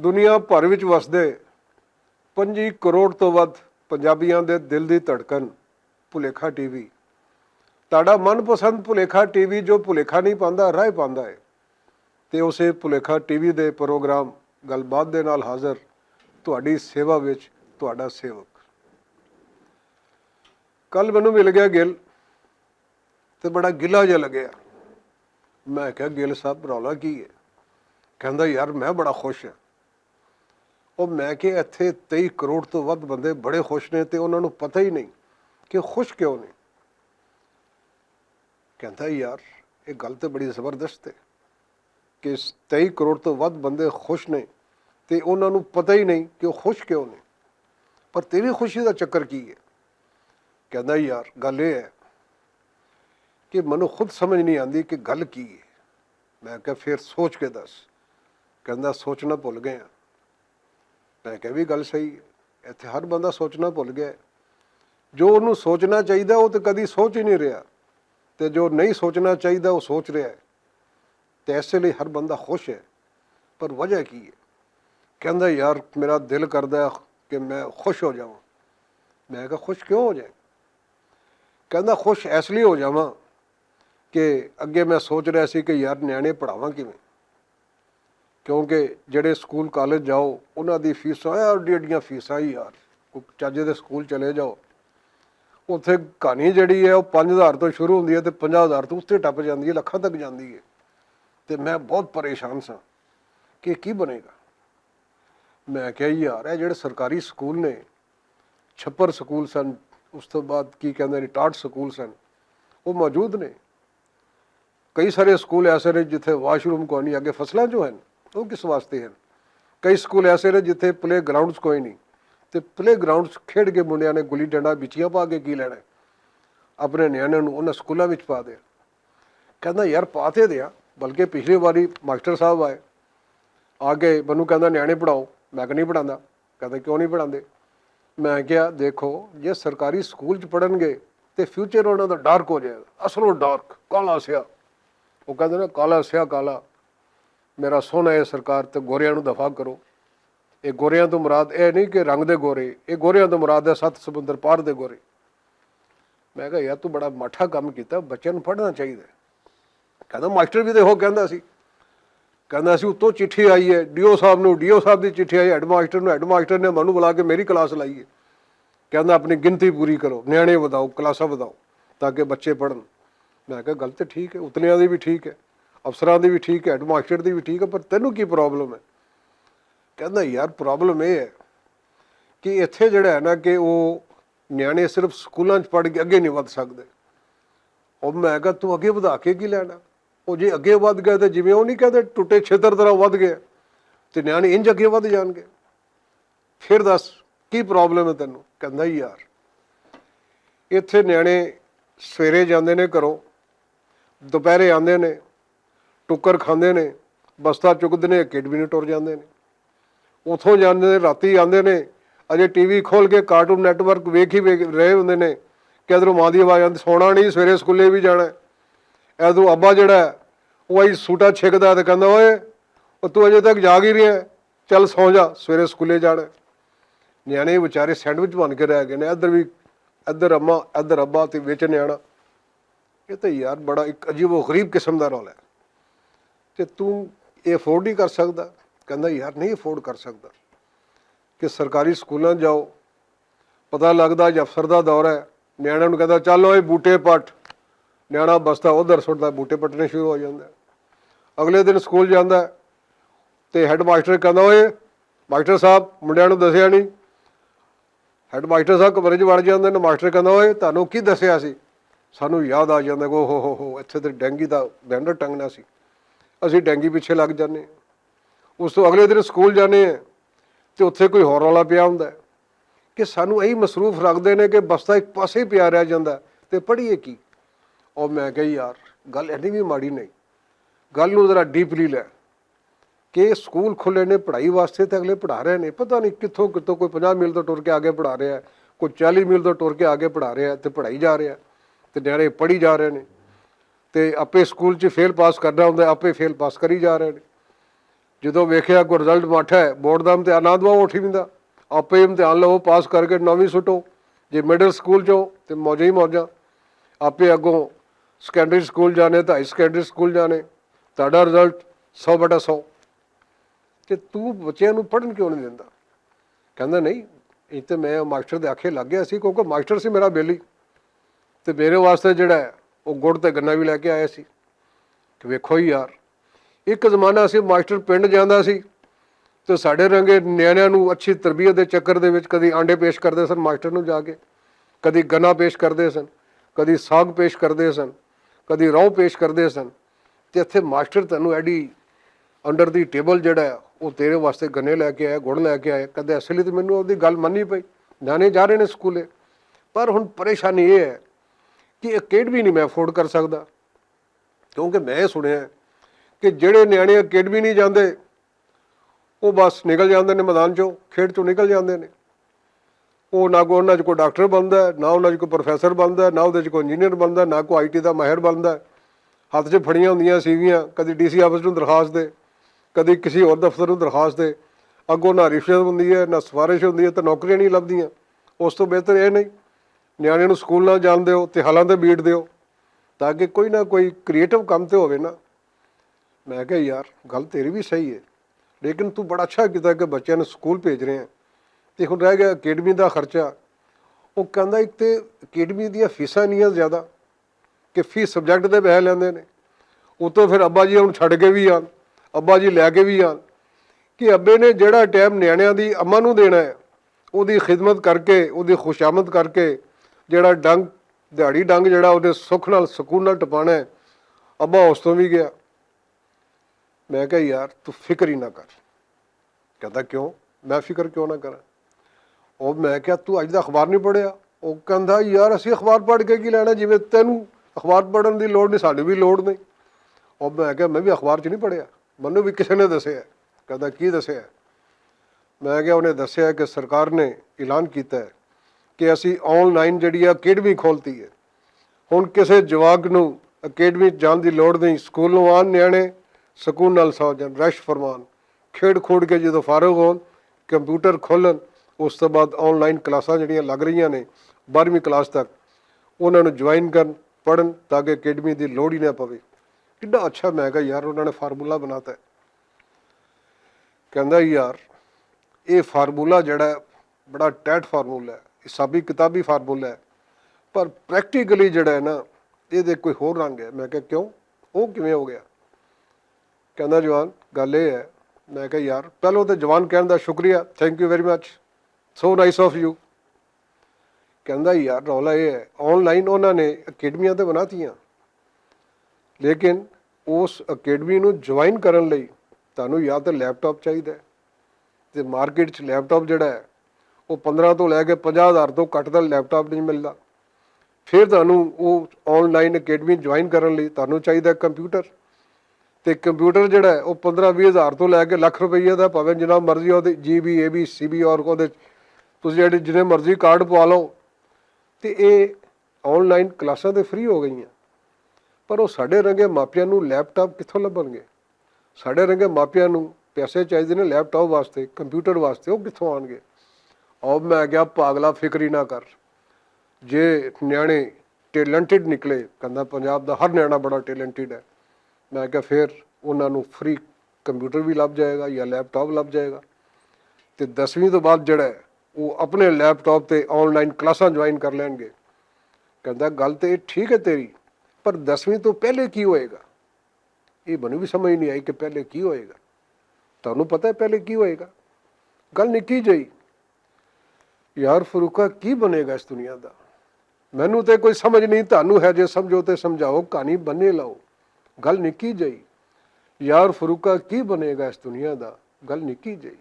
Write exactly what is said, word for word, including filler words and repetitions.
دنیا بھر وچ وسدے پنجی کروڑ توں ودھ پنجابیاں دے دل دی دھڑکن، بھلیکھا ٹی وی۔ تہاڈا من پسند بھلیکھا ٹی وی جو بھلیکھا نہیں پاندا، راہ پاندا ہے۔ تے اسے بھلیکھا ٹی وی دے پروگرام گل بات دے نال حاضر، تہاڈی سیوا وچ تہاڈا سیوک۔ کل مینوں مل گیا گل، تے بڑا گلا جہا لگیا۔ میں کہیا، "گل صاحب، رولا کی ہے؟" کہندا، "یار، میں بڑا خوش ہاں۔" او میں کہ اتھے تئی کروڑ توں ودھ بندے بڑے خوش نے تے انہاں نوں پتہ ہی نہیں کہ خوش کیوں نہیں۔ کہندا، "یار، یہ گل تے بڑی زبردست ہے کہ تئی کروڑ توں ودھ بندے خوش نے تے انہاں نوں پتہ ہی نہیں کہ وہ خوش کیوں نہیں، پر تیری خوشی دا چکر کی ہے؟" کہندا، "یار، گل یہ ہے کہ مینوں خود سمجھ نہیں آندی کہ گل کی ہے۔" میں کہا، "پھر سوچ کے دس۔" کہندا، "سوچنا بھل گئے ہاں۔" میں کہا، "بھی گل صحیح ہے، اتھے ہر بندہ سوچنا بھل گیا ہے۔ جو انہوں سوچنا چاہیدا، وہ تے کدی سوچ ہی نہیں رہیا، تے جو نہیں سوچنا چاہیدا، وہ سوچ رہیا ہے۔ تے ایسے لئی ہر بندہ خوش ہے، پر وجہ کی ہے؟" کہندا، "یار، میرا دل کردا ہے کہ میں خوش ہو جاواں۔" میں کہا، "خوش کیوں ہو جائے؟" کہندا، "خوش ایس لئی ہو جاواں کہ اگے میں سوچ رہیا سی کہ یار، نیانے پڑھاواں کیویں؟ کیونکہ جڑے سکول کالج جاؤ، انہاں دی فیساں، ایڈیاں ایڈیاں فیساں ہی یار، کوئی چاجے دے سکول چلے جاؤ، اتھے کہانی جڑی ہے، وہ پنج ہزار توں شروع ہوندی ہے تے پنجاہ ہزار توں اتھے ٹپ جاندی ہے، لکھاں تک جاندی ہے۔ تے میں بہت پریشان ساں کہ کی بنے گا۔" میں کہیا، "یار، اے جڑے سرکاری سکول نے، چھپر سکول سن، اس توں بعد کی کہندے نے، ٹاٹ سکول سن، وہ موجود نے۔ کئی سارے سکول ایسے نے جتھے واش روم کوئی نہیں، اگے فصلاں جو ہن، وہ کس واسطے ہن؟ کئی سکول ایسے نے جتھے پلے گراؤنڈز کوئی نہیں، تے پلے گراؤنڈز کھیڈ کے منڈیاں نے گلی ڈنڈا بچیاں پا کے کی لینا ہے؟ اپنے نیانیاں نوں انہاں سکولاں وچ پا دے۔" کہندا، "یار، پا تے دیاں، بلکہ پچھلی واری ماسٹر صاحب آئے، آ کے مینوں کہندا، 'نیانے پڑھاؤ.' میں کہ نہیں پڑھاندا۔" کہندا، "کیوں نہیں پڑھاندے؟" میں کہیا، "دیکھو، جے سرکاری سکول چ پڑھن گے تے فیوچر انہاں دا ڈارک ہو جائے گا، اصلوں ڈارک، کالا سیاہ۔" وہ کہندے نا، "کالا سیاہ کالا، میرا سونا ہے سرکار، تے گوریاں نوں دفع کرو۔" یہ گوریاں تو مراد اے نہیں کہ رنگ دے گورے، یہ گوریاں تو مراد ہے ست سمندر پار دے گورے۔ میں کہا، "یار، تو بڑا ماٹھا کام کیتا، بچیاں نوں پڑھنا چاہیدا ہے۔" کہندا، "ماسٹر بھی تے ہو کہندا سی۔" کہندا سی، "اتوں چٹھی آئی ہے ڈی او صاحب نوں، ڈی او صاحب دی چٹھی آئی ہیڈ ماسٹر نوں، ہیڈ ماسٹر نے مینوں بلا کے میری کلاس لائی ہے۔" کہندا، "اپنی گنتی پوری کرو، نیانے وداؤ، کلاساں وداؤ، تاکہ بچے پڑھن۔" میں کہا، "گل تے ٹھیک ہے، اتلیاں دی بھی ٹھیک ہے، افسراں دی بھی ٹھیک ہے، ہیڈ ماسٹر دی بھی ٹھیک ہے، پر تینوں کی پرابلم ہے؟" کہندا، "یار، پرابلم یہ ہے کہ اتھے جڑا ہے نا کہ وہ نیانے صرف سکولاں چ پڑھ کے اگے نہیں ودھ سکدے۔" او میں کہا، "تو اگے ودھا کے کی لینا؟ او جے اگے ودھ گئے تے جویں او نہیں کہندے، ٹوٹے چھتر طرح ودھ گئے، تے نیانے انج اگے ودھ جان گے۔ پھر دس، کی پرابلم ہے تینوں؟" کہندا، "یار، اتھے نیانے سویرے جاندے نے گھروں، دوپہرے آندے نے، ٹکر کھاندے نے، بستہ چکدے نے، اکیڈمی نوں ٹر جاندے نے۔ اتھوں جاندے نے، راتی آندے نے، اجے ٹی وی کھول کے کارٹون نیٹ ورک ویکھ ہی ویکھ رہے ہوندے نے کہ ادھروں ماں دی آواز آندی، 'سونا نہیں، سویرے سکولے بھی جانا ہے۔' ادھروں ابا جڑا ہے، وہ اج سوٹا چھکدا ہے تے کہندا، 'اوئے، او تو اجے تک جاگ ہی رہیا ہے، چل سو جا، سویرے سکولے جانا ہے۔'" نیانے وچارے سینڈوچ بن کے رہ گئے نے، ادھر بھی، ادھر اماں، ادھر ابا تے وچ نیانا۔ یہ تے یار بڑا ایک عجیب و غریب قسم دا رول ہے۔ تے تو یہ افورڈ نہیں کر سکدا؟ کہندا، "یار، نہیں افورڈ کر سکدا کہ سرکاری سکولاں جاؤ، پتہ لگدا اج افسر دا دور ہے، نیانے نوں کہندا، 'چل اوئے بوٹے پٹ۔'" نیانا بستا ادھر سٹدا، بوٹے پٹنے شروع ہو جاندا ہے۔ اگلے دن سکول جاندا ہے تے ہیڈ ماسٹر کہندا، "اوئے ماسٹر صاحب، منڈیاں نوں دسیا نہیں۔" ہیڈ ماسٹر صاحب کمرے چ وڑ جاندے نے، ماسٹر کہندا، "اوئے، تانوں کی دسیا سی؟" سانوں یاد آ جاندا کہ او ہو ہو ہو، اتھے تے ڈینگی دا بینر ٹنگنا سی۔ اسی ڈینگی پیچھے لگ جانے ہیں۔ اس تو اگلے دن سکول جانے ہیں تے اتھے کوئی ہور رولا پیا ہوندا ہے کہ سانوں ایہی مصروف رکھدے نے کہ بستہ ایک پاسے ہی پیا رہ جاندا ہے تے پڑھیے کی؟ اور میں کہا، "یار، گل اینی بھی ماڑی نہیں، گل نوں ذرا ڈیپلی لے۔" کہ سکول کھلے نے پڑھائی واسطے تے اگلے پڑھا رہے نے، پتہ نہیں کتھوں کتھوں کوئی پنجاہ میل تو ٹر کے آگے پڑھا رہا ہے، کوئی چالی میل تو ٹر کے آگے پڑھا رہا ہے تے پڑھائی جا رہا ہے تے نیانے پڑھی جا رہے نے۔ تے اپے سکول چ فیل پاس کرنا ہوندا ہے، اپے فیل پاس کری جا رہے نے۔ جدوں ویکھیا کوئی رزلٹ ماٹھا ہے، بورڈ دا امتحان نہ دوا اٹھی ویندا۔ آپے امتحان لو، پاس کر کے نویں سٹو۔ جے مڈل سکول چوں تے موجاں ہی موجاں، آپے اگوں سیکنڈری سکول جانے تے ہائی سیکنڈری سکول جانے، تہاڈا رزلٹ سو بٹا سو۔ تے تو بچیاں نوں پڑھن کیوں نہیں دیندا؟ کہندا، نہیں، اتنے میں ماسٹر دے آکھے لگ گیا سی، کیونکہ ماسٹر سی میرا بیلی۔ تے میرے واسطے جڑا ہے، وہ گڑ تے گنا بھی لے کے آیا سی۔ کہ ویکھو ہی یار، ایک زمانہ سی ماسٹر پنڈ جاندا سی، تے ساڈے رنگے نیانیاں نوں اچھی تربیت دے چکر دے وچ کدی آنڈے پیش کردے سن ماسٹر نوں جا کے، کدی گنا پیش کردے سن، کدی ساگ پیش کردے سن، کدی رو پیش کردے سن۔ تے اتھے ماسٹر تینوں ایڈی انڈر دی ٹیبل جڑا ہے، وہ تیرے واسطے گنے لے کے آیا، گڑ لے کے آیا۔ کدے اصلی تے مینوں اودی گل مننی پئی۔ نیانے جا رہے نے سکولے، پر ہن پریشانی یہ ہے کہ اکیڈمی نہیں میں افورڈ کر سکدا، کیونکہ میں یہ سنیا ہے کہ جڑے نیانے اکیڈمی نہیں جاندے، وہ بس نکل جاندے نے میدان چوں، کھیڈ چوں نکل جاندے نے۔ وہ نہ کوئی انہاں چ کوئی ڈاکٹر بندا ہے، نہ انہاں چ کوئی پروفیسر بندا ہے، نہ انہاں چ کوئی انجینئر بندا ہے، نہ کوئی آئی ٹی دا ماہر بندا ہے۔ ہاتھ چ پھڑیاں ہوندیاں سیویاں، کدی ڈی سی آفس نوں درخواست دے، کدی کسی ہور دفتر نوں درخواست دے۔ اگوں نہ رشوت ہوندی ہے، نہ سفارش ہوندی ہے، تے نوکریاں نہیں لبھدیاں۔ اس تو بہتر یہ نہیں، نیانے نوں سکول نہ جان دیو تے حالاں تے بیٹ دیو، تاکہ کوئی نہ کوئی کریٹو کم تے ہووے نا۔ میں کہا، یار، گل تیری بھی صحیح ہے، لیکن تو بڑا اچھا کیتا کہ بچیاں نوں سکول بھیج رہے ہیں۔ تے ہن رہ گیا اکیڈمی دا خرچہ۔ وہ کہندا، ایک تے اکیڈمی دیاں فیساں انیاں زیادہ کہ فی سبجیکٹ دے پیسے لیندے نے۔ اتوں پھر ابا جی ہن چھڈ کے بھی آن، ابا جی لے کے بھی آن، کہ ابے نے جڑا ٹائم نیانیاں دی اماں نوں دینا ہے، اودی خدمت کر کے، اودی خوشامد کر کے، جڑا ڈنگ، دیہاڑی ڈنگ جڑا اودے سکھ نال، سکون نال ٹپانا ہے، ابا اس تو بھی گیا۔ میں کہا، یار، تو فکر ہی نہ کر۔ کہتا، کیوں؟ میں فکر کیوں نہ کراں؟ او، میں کہا، تو اج دا اخبار نہیں پڑھیا؟ او کہندا، یار، اسی اخبار پڑھ کے کی لینا، جویں تینوں اخبار پڑھن دی لوڑ نہیں، سانوں بھی لوڑ نہیں۔ او میں کہا، میں بھی اخبار چ نہیں پڑھیا، مینوں بھی کسے نے دسیا ہے۔ کہندا، کی دسیا ہے؟ میں کہا، انہیں دسیا ہے کہ سرکار نے اعلان کیتا ہے کہ اسی آن لائن جڑی ہے اکیڈمی کھولتی ہے۔ ہن کسے جواک نوں اکیڈمی جان دی لوڑ نہیں، سکولوں آن نیانے سکون نال سو جان، رش فرمان، کھیڈ کھوڈ کے جدوں فارغ ہون، کمپیوٹر کھولن، اس تو بعد آن لائن کلاساں جڑیاں لگ رہیاں نے بارہویں کلاس تک، انہاں نوں جوائن کرن، پڑھن، تاکہ اکیڈمی دی لوڑ ہی نہ پوے۔ کڈا اچھا، میں کہا، یار، انہاں نے فارمولا بناتا ہے۔ کہندا، یار، یہ فارمولا جڑا ہے، بڑا ٹائٹ فارمولا ہے، حسابی کتابی فارمولا ہے، پر پریکٹیکلی جڑا ہے نا، یہ دے کوئی ہور رنگ ہے۔ میں کہا، کیوں؟ وہ کیویں ہو گیا؟ کہندا، جوان، گل یہ ہے۔ میں کہا، یار، پہلو تے جوان کہن دا شکریہ، thank you very much, so nice of you. کہندا، یار، رولا یہ ہے، آن لائن انہاں نے اکیڈمیاں تے بناتیاں، لیکن اس اکیڈمی نوں جوائن کرن لئی تانوں یا تے لیپ ٹاپ چاہیدا ہے، تے مارکیٹ چ لیپ ٹاپ جڑا ہے، وہ پندرہ تو لے کے پنجاہ ہزار تو گھٹ دا لیپ ٹاپ نہیں ملدا۔ پھر تانوں وہ آن لائن اکیڈمی جوائن کرن لئی تانوں چاہیدا ہے کمپیوٹر۔ تے کمپیوٹر جڑا ہے، وہ پندرہ ویہہ ہزار تو لے کے لکھ روپیے دا، پاویں جناب مرضی ہو، جی بی، اے بی، سی بی، اور تسی جڑے جنے مرضی کارڈ پوا لو۔ تے اے آن لائن کلاساں تے فری ہو گئیاں، پر او ساڈے رنگے ماپیاں نوں لیپ ٹاپ کتھوں لبھن گے؟ ساڈے رنگے ماپیاں نوں پیسے چاہیدے نے لیپ ٹاپ واسطے، کمپیوٹر واسطے، او کتھوں آن گے؟ او میں کہیا، پاگلا، فکر ہی نہ کر۔ جے نیانے ٹیلنٹڈ نکلے، کہندا، پنجاب دا ہر نیانا بڑا ٹیلنٹڈ ہے۔ میں کہیا، پھر انہاں نوں فری کمپیوٹر بھی لب جائے گا یا لیپ ٹاپ لب جائے گا۔ تے دسویں تو بعد جڑا ہے، وہ اپنے لیپ ٹاپ تے آن لائن کلاساں جوائن کر لین گے۔ کہندا، گل تے ٹھیک ہے تیری، پر دسویں تو پہلے کی ہوئے گا؟ یہ مینوں بھی سمجھ نہیں آئی کہ پہلے کی ہوئے گا۔ تانوں پتہ ہے پہلے کی ہوئے گا؟ گل نکی جئی۔ یار فروقہ، کی بنے گا اس دنیا دا؟ مینوں تے کوئی سمجھ نہیں، تانوں ہے جے سمجھو تے سمجھاؤ، کہانی بنے لاؤ۔ گل نکی جئی۔ یار فروقہ، کی بنے گا اس دنیا دا؟ گل نکی جئی۔